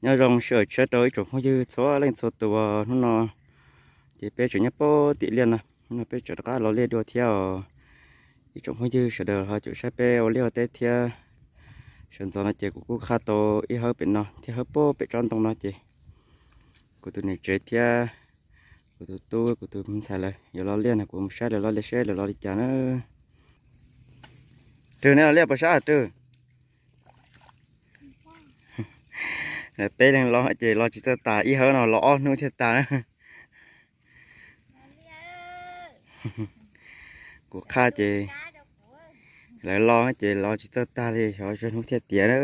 Nyob zoo sawv daws tshiab rau ib tsoom phooj ywg txhua leej txhua tus. Hnub no ces peb tseem nyob puag tim liaj no, hnub no peb tseem rov qab los liaj dua thiab os. Ib tsoom phooj ywg sawv daws ho caum saib peb ua liaj ua teb thiab. Sawv ntxov no ces kuv kuj qhaj tau ib hawb pem no thiab hawb puag pem tsob ntoo no ces kuv tus niam tsev thiab kuv tus tub kuv tus ntxhais lawv yuav los liaj no, kuv mus saib lawv los liaj seb lawv los li cas na. Rwg, neb los liaj puas sab Rwg? Peb leeg los ces los tsis txawj tas, ib hawb no los ob hnub thiaj tas na. Kuv qhaj ces lawv los ces los tsis txawj tag li, xyov tsawg hnub thiaj tiav na.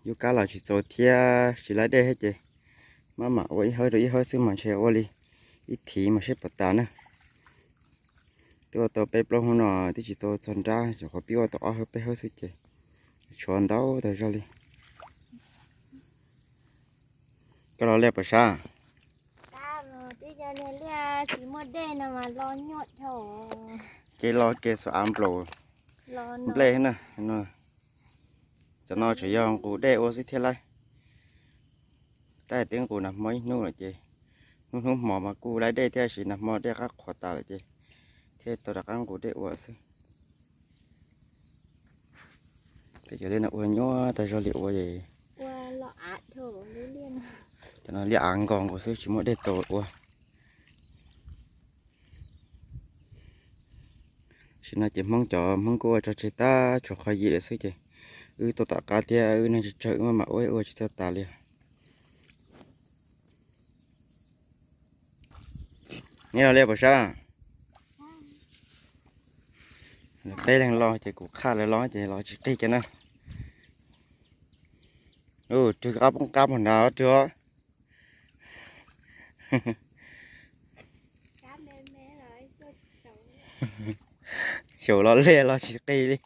Yub kab los tsis txaus thiab tsis laib dej thiab ces maj mam ua ib hawb rau ib hawb xwb mas ntshe ua li ib thiv mas seb puas tas na. Twb ua tau peb plaub hnub no twb tsis tau txog nrab, rau qhov pib ua tau ob hawb peb hawb xwb ces tshuav ntau tag zog li. Koj los liaj puas sab? Ces los ke xuas av nplaum nplej na. Cov no tseem yog nqus dej ua xwb thiab lauj. Tab twb nqus nag hmo ib hnub lawm ces hnub hnub hmo mas kuj laib dej thiab, sis nag hmo dej qab qhuav tas lawm ces thiaj tau rov qab nqus dej ua xwb. Peb cov liaj no ua nyuaj tag zog li ua es. Cov no liaj av nkaus nkaus xwb tsis muaj dej txaus ua. Tam sim no ces Hmoob cov Hmoob kuj ua tso tseg tag, tshuav qhov yim lawm xwb ces wb tuaj tom qab thiab wb neeg tsawg tsawg wb maj mam ua ua tsis txawj tas li. Neb los liaj puas sab? Peb leeg los ces kuv qhaj lawv los ces los tsis qig kiag na. Rwg, qab poob qab puag nrad Rwg os. Xyaum los liaj los tsis qig li.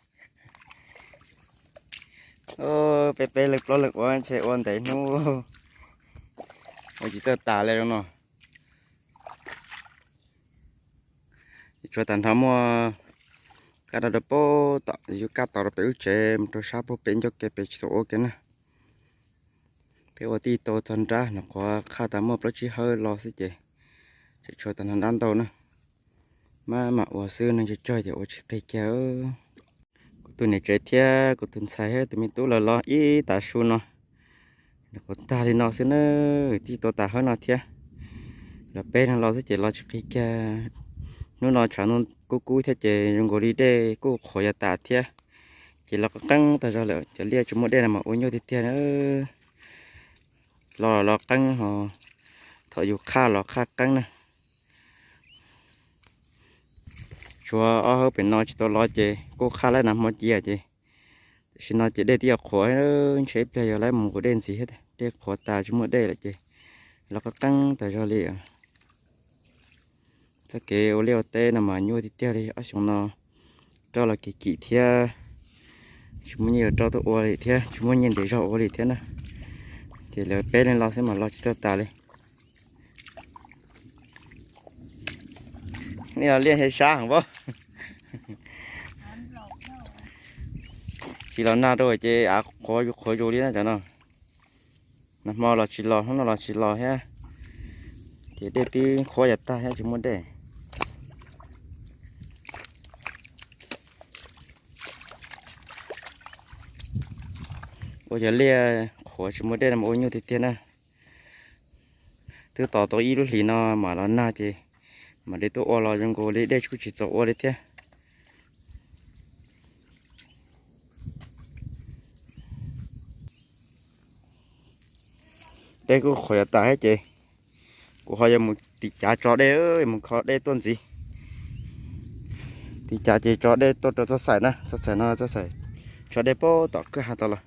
Peb peb leeg plaub leeg ua ntshe ua ntev hnub ua tsis txawj tas li no. Tshuav tag nrho muaj kab rau rau puag tom yub kab tod rau pem wb tsev mus rau sab puag pem ncauj ke pem tsis tau ua kiag na. Peb ua tij tau txog nrab no qhuav qhaj tas muaj plaub tsib hawb los xwb ces tseem tshuav tag nrho nrab ntau na. Maj mam ua xwb, neeg tsawg tsawg ces ua tsis qig kiag. Kuv tus niam tsev thiab kuv tus ntxhais thiab tus me tub lawv los ib tav su no, nws qhuav tag li no xwb na, tij tau tas hawb no thiab. Los peb leeg los xwb ces los tsis qig kiag. Hnub no tshav ntuj kub kub thiab ces zoo nkaus li dej kuj qhuav yav tas thiab, ces los qeeb qeeb tag zog lawm. Cov liaj tsis muaj dej no mas ua nyuaj tiag tiag na. Los los qeeb ho, thaum yus qhaj los qhaj qeeb na. Tshuav ob hawb pem no tsis tau los ces kuj qhaj laib nag hmo cia ces, tam sim no ces dej twb yuav qhuav, ntshe ib pliag yog laib mus nqus dej ntxiv thiab, dej qhuav tas tsis muaj dej lawm ces los qeeb qeeb tas zog li. Txoj kev ua liaj ua teb no mas nyuaj tiag tiag li, ob xyoos no roj los kim kim thiab, tsis muaj nyiaj yuav roj tuaj ua li thiab, tsis muaj nyiaj ntev zog ua li thiab na. Ces lawv peb leeg los xwb mas los tsis txawj tas li. Nej los liaj sab heev pob. Tsis los nag rau ces av qhuav zus qhuav zus li na cov no. Nag hmo los tsis los, hnub no los tsis los thiab, ces dej twb qhuav yav tag thiab tsis muaj dej. Ua cov liaj qhuav tsis muaj dej no mas ua nyuaj tiag tiag na. Twb tos tau ib lub hlis no mam los nag ces mam li tuaj ua los zoo nkaus li dej kuj tsis txaus ua li thiab. Dej kuj qhuav yav tas thiab ces kuv ho yuav mus tim cav tso dej, mus kho dej tuaj ntxiv. Tim cav ces tso dej tuaj rau txoj xaim na, txoj xaim no txoj xaim tso dej puag tom kwj ha tod los.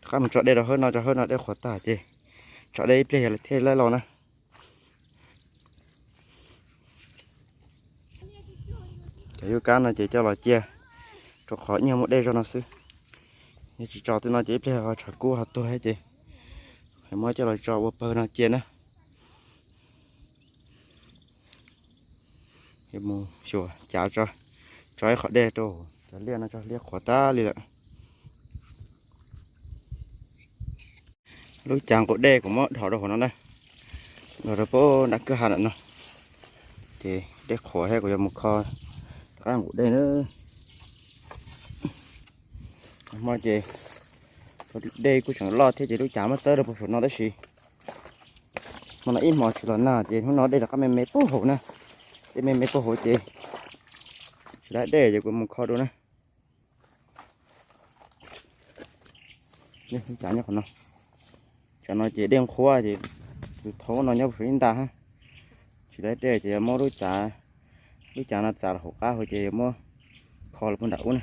Rov qab mus tso dej rau hawb no, rau hawb no dej qhuav tag ces tso dej ib pliag yog thiaj laib los na. Cov yub kab no ces coj los cia, rau qhov nyuag muaj dej zog no xwb. Yog tsis tso tej no ces ib pliag ho tshav kub ho tuag thiab ces muab coj los tso ua pawg no cia na. Mus xyuas cav tso, tso ib qhov dej rau. Cov liaj no tso liaj qhuav tag li lawm. Lub cav nqus dej kuv muab dhos rau hauv no na, dhos rau pem nram kwj ha ntawm no. Ces dej qhuav thiab kuv yuav mus kho rov qab nqus dej na. Hmo ces dej kuj tseem loj thiab ces lub cav muab txawb rau puag saum no tab sis hmo no ib hmos tsis los nag ces hnub no dej rov qab me me puag hauv na. Dej me me puag hauv ces tsis laib dej ces kuv mus kho dua na. Lub cav nyob qhov no, tsam no ces dej qhuav ces tus thauv no nyob puag saum ib nta hab. Tsis laib dej ces yuav muab lub cav, lub cav no txav los hauv qab hauv ces yuav muab kho los puag nram ub na.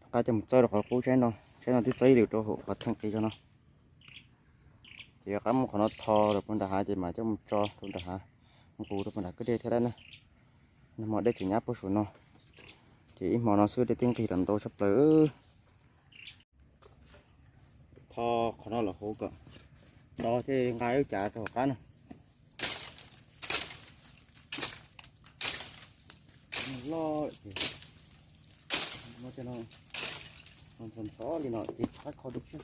Rov qab coj mus txawb rau qhov qub tsaib no, tsaib no twb txawb ib lwm rau hauv qhov theej qis zog no. Ces yuav rov qab muab qhov no tho rau puag nram hav ces mam coj mus tso rau nram hav, nqus rau puag nram kwj dej thiab lawm na. Nag hmo dej tseem nyab puag saum no, ces ib hmo no xwb dej twb nqig los ntau tshaj plaws. Tho qhov no los hauv kom do thiaj nqa lub cav rau hauv qab na. Loj ces muab cov no ntxhov ntxhov li no ces rov qab kho dua tshiab.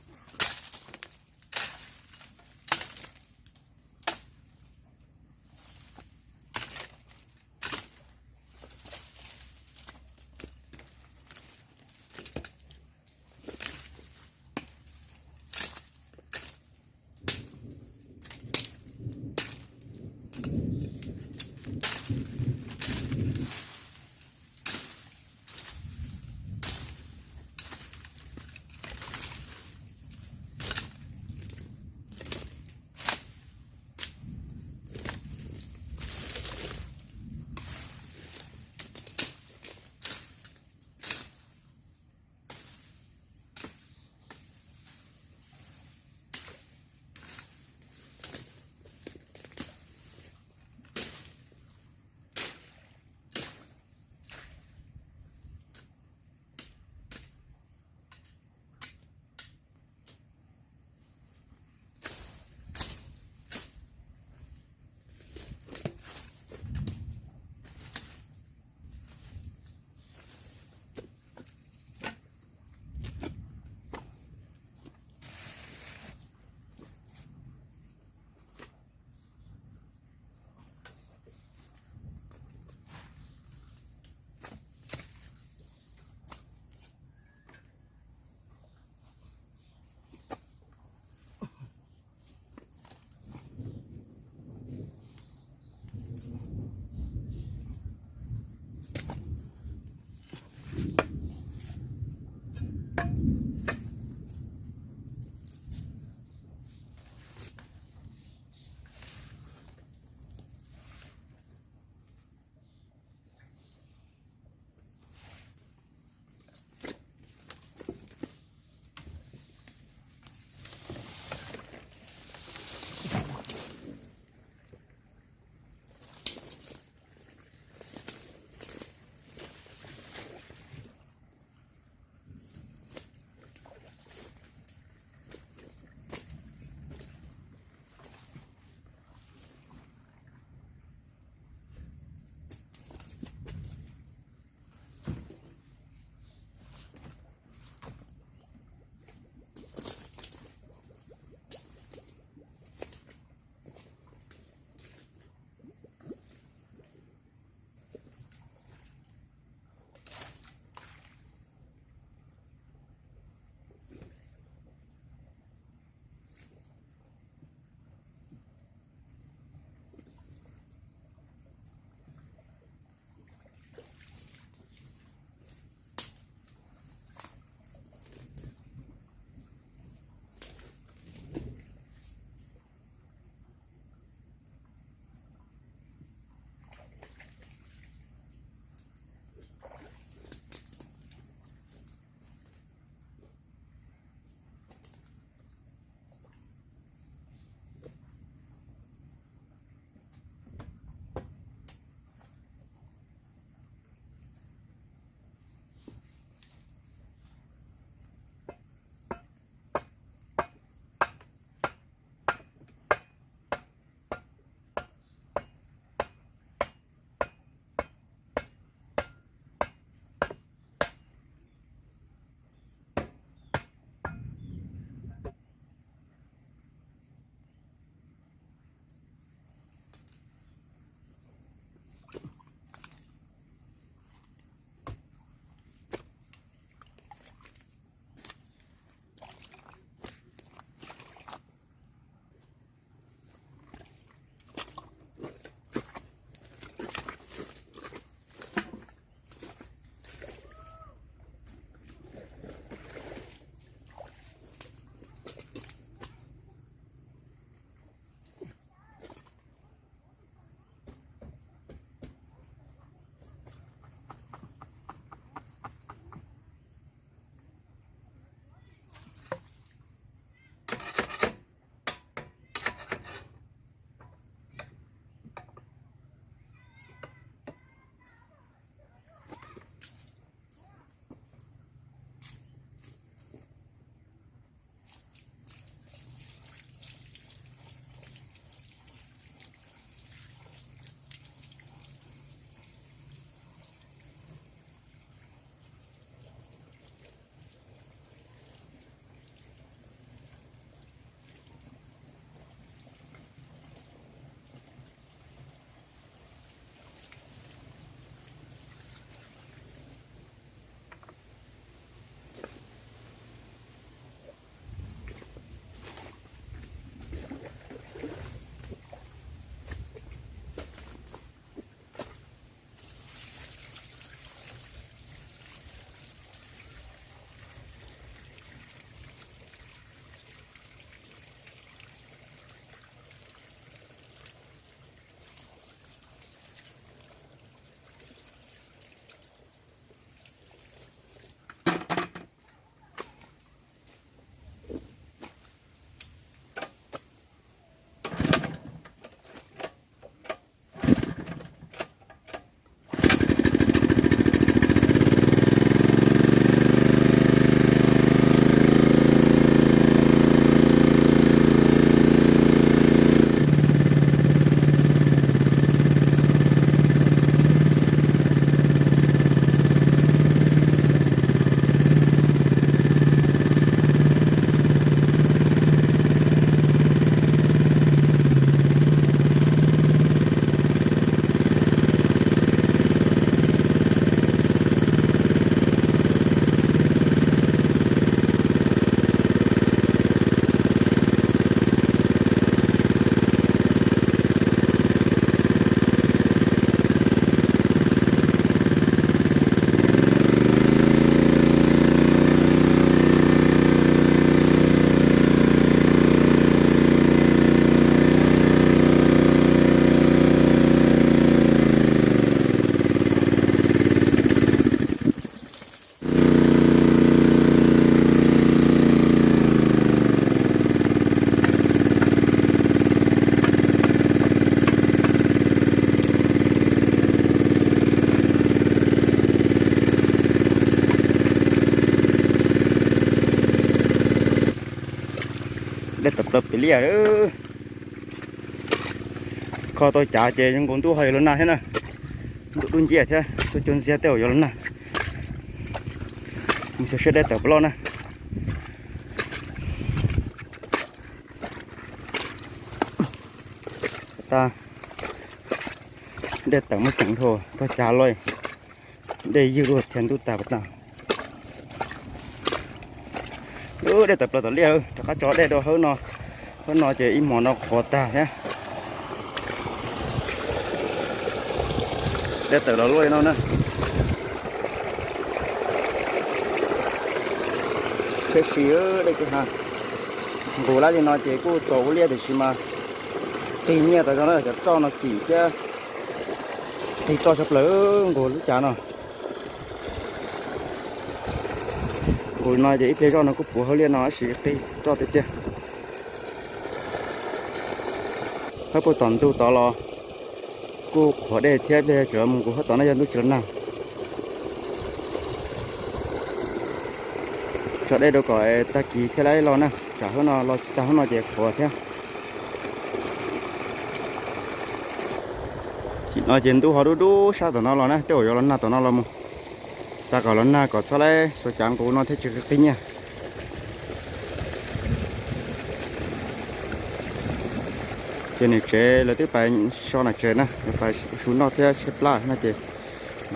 Pem liaj, kho tau cav ces zoo nkaus ntuj ho yuav los nag thiab na. Ntuj dub nciab thiab, tuaj cuag ntxiag tej uas yuav los nag. Mus xyuas seb dej tawm puas loj na. Tag, dej tawm muaj ceem dhau, tog cav loj, dej ywg luaj thiab ntuj tag puas tag. Dej tawm plaws tom liaj, rov qab tso dej rau hauv no. Hauv no ces ib hmos no qhuav tag thiab. Dej tawm los luaj li no na. Tsheb si dej kwj ha. Nqus lawm li no ces kuj txaus ua liaj tiam sis mas qig nyiaj tas zog na, cov roj no kim thiab qig roj tshaj plaws nqus lub cav no. Nqus no ces ib pliag zoj no kuj puv hauv liaj no tab sis qig roj tiag tiag. Hab puag tom ntug tod los kuj qhuav dej thiab, ib pliag tseem mus nqus hab tom no yog ntuj tsis los nag. Tso dej rau kom tag kis thiaj li los na, tsam hab no los tsis tag hab no ces qhuav thiab. Tim no ces ntuj ho dub dub sab tom no los na, tej uas yuav los nag tom no los mus. Xav kom los nag kom txhob laib xuas cav nqus no thiaj tsis qig nyiaj. Ces niam tsev lawv twb pais so nram tsev na, lawv pais ua su noj thiab tshaib plab no ces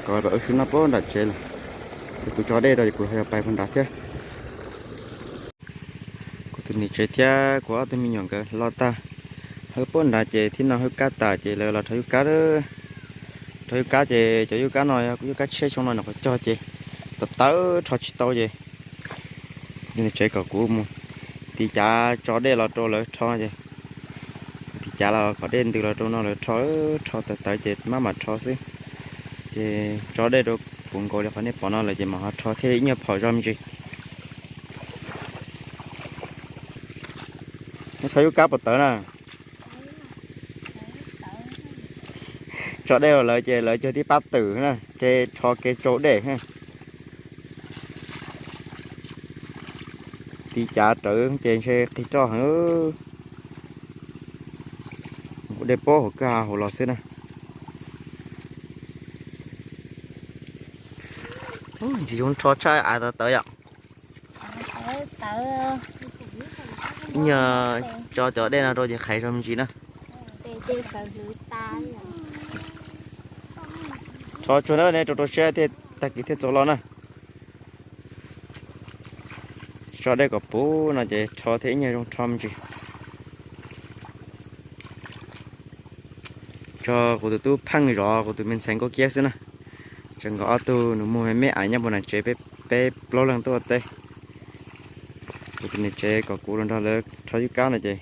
kom pais ua su noj puag nram tsev lawm. Ces kuv tso dej rau ces kuv ho yog pais puag nrad thiab. Kuv tus niam tsev thiab kuv ob tug me nyuam nkawd los tag, hawb puag nrad ces thib no hawb kab tas ces lawv los rho yub kab. Rho yub kab ces cov yub kab no yog yub kab tshiab xyoo no nyuam qhuav cog ces tawv tawv rho tsis tau ces tus niam tsev kom kuv mus tiv cav tso dej los rau lawv rho ces kuv tiv cav los kom dej ntws los rau no lawv rho, rho tawv tawv ces maj mam rho xwb. Ces tso dej rau puv nkaus li qhov nej pom no lawm ces mam ho rho thiaj ib nyuag phom zog me ntsis. Neb rho yub kab puas tawv na? Tso dej los lawv ces lawv cog tib pab twm na, kev rho kev tsau dej. Tiv cav rawv ces ntshe qig roj heev. Dej pob hauv kwj ha hauv los xwb na. Ntxim zoo rho tshaj av tawv tawv yom. Ib nyuag tso cov dej no rau ces qhais zog me ntsis na. Rho tsuag na, nej rau rau siab thiaj tag kis thiaj txaus los na. Tso dej kom puv no ces rho thiaj ib nyuag zoo rho me ntsis. Tso kuv tus tub pheej zov kuv tus me ntxhais Nkauj Kiab xwb na. Tseem nkaus ob tug nus muag me me ais nyob puag nram tsev, peb plaub leeg tuaj ua teb. Kuv tus niam tsev kom kuv los nrog lawv rho yub kab no ces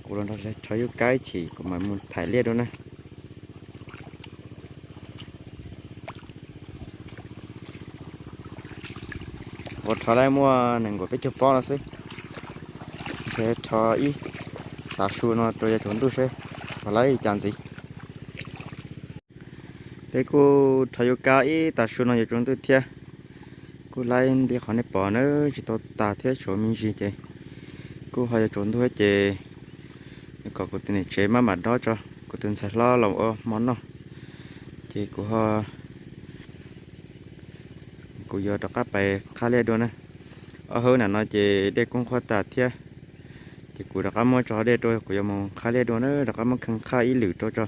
kuv los nrog lawv rho yub kab ib chim kuv mam mus thaiv liaj dua na. Ua rho laib muaj nees nkaum peb caug pob no xwb. Ntshe rho ib tav su no rau yuav tsaus ntuj seb rho laib li cas ntxiv. Peb kuj rho yub kab ib tav su no yuav tsaus ntuj thiab. Kuj laib li qhov nej pom na, tsis tau tas thiab tshuav me ntsis ces kuj ho yuav tsaus ntuj ces kom kuv tus niam tsev maj mam dob tso, kuv tus ntxhais hlob los ua hmo noj. Ces kuv ho, kuv yuav rov qab pais qhab liaj dua na. Ob hawb nram no ces dej kuj nqhuab tas thiab. Ces kuv rov qab muab tso dej rau, kuv yuav mus qhab liaj dua na, rov qab muab kheej qhab ib lwm rau tso.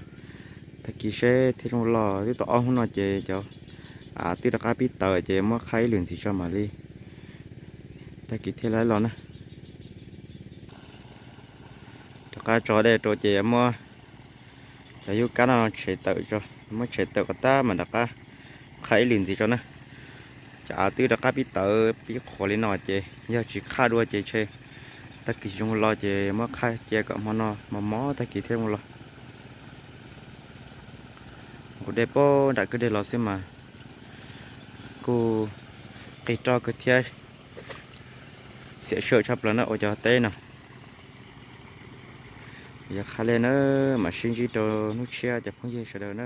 Tag kis seb thiaj zoo los, twb tau ob hnub no ces cov av twb rov qab pib tawv ces muab qhab ib lwm ntxiv tso mam li, tag kis thiaj li los na. Rov qab tso dej rau ces yuav muab cov yub kab no tshem tawm tso, muab tshem tawm kom tab mam rov qab qhab ib lwm ntxiv tso na. Cov av twb rov qab pib tawv pib qhuav li no ces yog tsis qhab dua ces ntshe tag kis zoo los ces muab qhab cia kom hmo no mos mos tag kis thiaj zoo los. Nqus dej puag nram kwj deg los xwb mas kuj qig roj kawg thiab, xiam sij hawm tshaj plaws na ua cov teb no. Yog qhab liaj na, mam sib ntsib rau hnub tshiab cov phooj ywg sawv daws na.